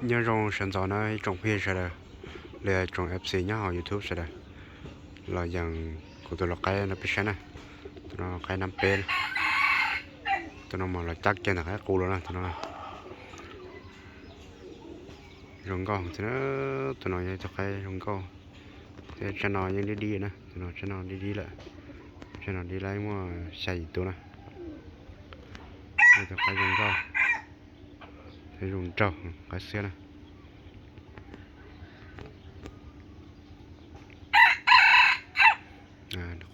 Nyob zoo sawv ntxov na ib tsoom phooj ywg sawv daws, los yog tsoom F C nyob hauv YouTube sawv daws, los yeem kuv tus lau qaib no peb saib na. Tus no qaib nab peb na, tus no mas los cab kiag ntawm qaib qus los na, tus no zoo nkauj thiab na. Tus no yog ib tug qaib zoo nkauj thiab, tsab no yeej dib dib na, tus no tsab no dib dib lawm, tsab no dib lawm muaj xya yim tus na. Ib tug qaib zoo nkauj thiab zoo nraug qaib xwb na.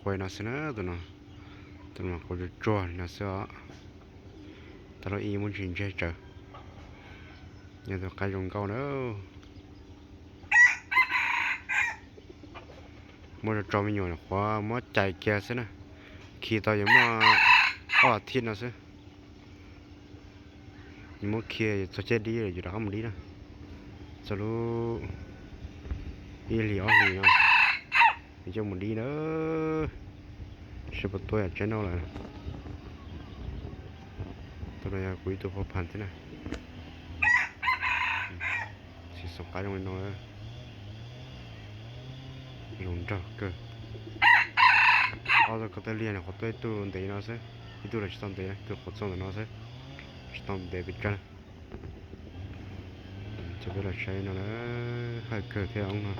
Qua no xwb na, tus no, tus no qua tsuag tsuag li no xwb os. Tau lub ib muab ntsis ntseg tsawv, yog tus qaib zoo nkauj na. Muab tso tso me nyuam qhuav muab cais kiag xwb na, khi tau yuav muaj ob as thiv no xwb. Muab khi txog caij dib yuav rov qab mus dib na, txog lub ib hlis ob hlis no yuav coj mus dib na, seb puas tuaj yam tseeb no lawm. Tus no yog kuv ib tug phuv phas thiab na. Tsis xav qab zoo li no, zoo nraug kawg. Ob tug ko taw liag no qhuav tuaj ib tug ntev no xwb, ib tug los tsis tau ntev, ib tug qhuav txog ntawm no xwb, tsis tau ntev pes tsawg. Ces peb los saib no na, hawj kawg thiab no.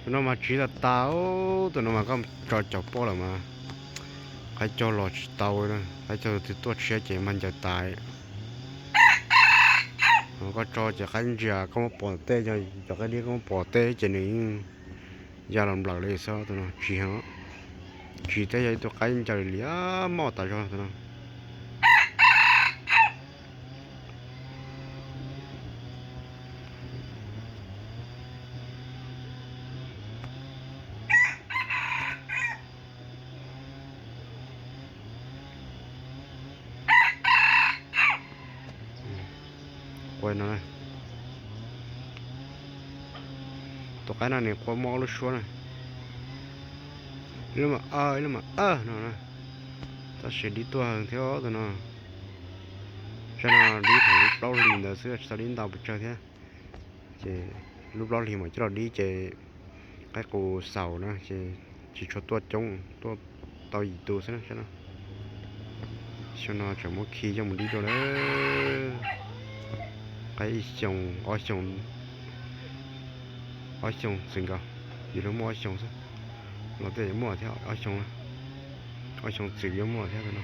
Tus no mas tsiv tas tas, tus no mas koj tso caum poj lawm mas qaib cog los tsis tau, qaib cog twg tuaj tshiab ces mag ncaws tas. Koj tso ces qaib ntsia koj muab pom tej, cov qaib dib koj muab pom tej ces nws yeej ya los nplawm li xwb. Tus no tsiv heev, tsiv thiab yog ib tug qaib ncaws liam moj tas zog tus no. Qua no, tus qaib no nws qua muaj ob lub suab na, ib lub mas a, ib lub mas a no na. Tab sis dib tuaj heev thiab tus no. Tsam no dib thaum lub plaub hlis ntawd xwb, tsis tau dib ntau pes tsawg thiab. Ces lub plaub hlis mam coj los dib ces qaib qus xaus na ces tsis tshua tuaj coob, tuaj tau yim tus xwb na. Xyoo no tseem muab khi coj mus dib dua lawm. Qaib ib xyoos, ob xyoos, ob xyoos txwm nkaus, yus lub muaj ob xyoos xwb. Los tej yuav muaj thiab ob xyoos, ob xyoos txwm yuav muaj thiab no.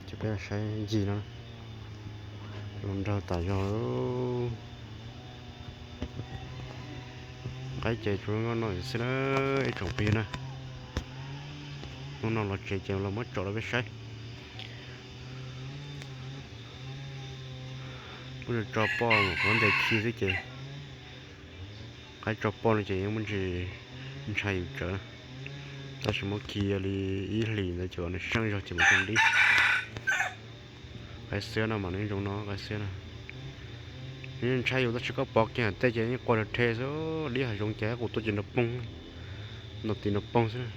Ces peb saib ncig no, zoo nraug tas zog. Qaib ces tsuas zoo no xwb na ib tsoom phooj ywg na. Hnub no los tsev ces los muab tsom rau peb saib. Muab tso poj mus qhuav ntes khi xwb ces qaib tso poj no ces yeej muaj ntsis ntshai yus tsawv na. Tab sis muab khi li ib hlis ntawd ces nws seej zog ces mam coj dib. Qaib xiab no mas nws zoo no, qaib xiab no. Nws ntshai yus tab sis koj pov kiag tej ces yeej qua rhe xwb, dib hav zoov ces qaib qus tuaj ces nrov poog, nrov tis nrov poog xwb.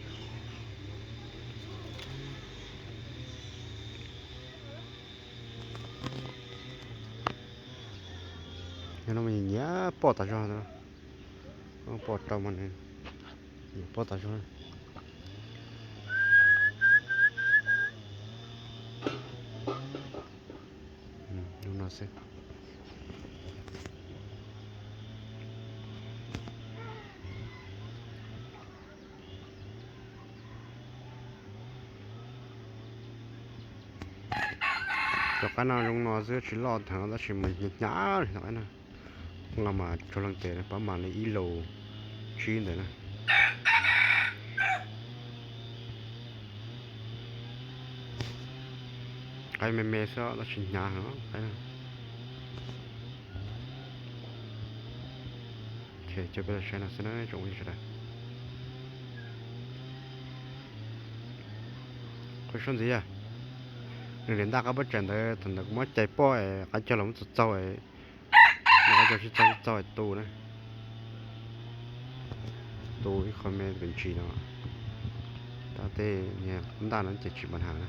Yog no mas nyiam poj tas zog, poj rau mas nws nyiam poj tas zog. Zoo no xwb. Cov qaib no zoo no xwb tsis loj theev tab sis mas hnyav hnyav li no. Los mas tsuag leej tes pab mam li ib lus tsib ntawd na. Qaib me me xwb tab sis hnyav heev qaib no. Ces coj peb los saib no xwb na tsoom phooj ywg sawv daws. Qhov suab ntxiv yog nws li ntaj qab pob tsaig ntawd, thaum ntawd kuv muab cais poj es qaib cog los muab txaug txaug, qaib cog sib txaug sib txaug tu na. Ib qho me pes ntsis no, tab tej niag ntaj no ces tsis npam hav na.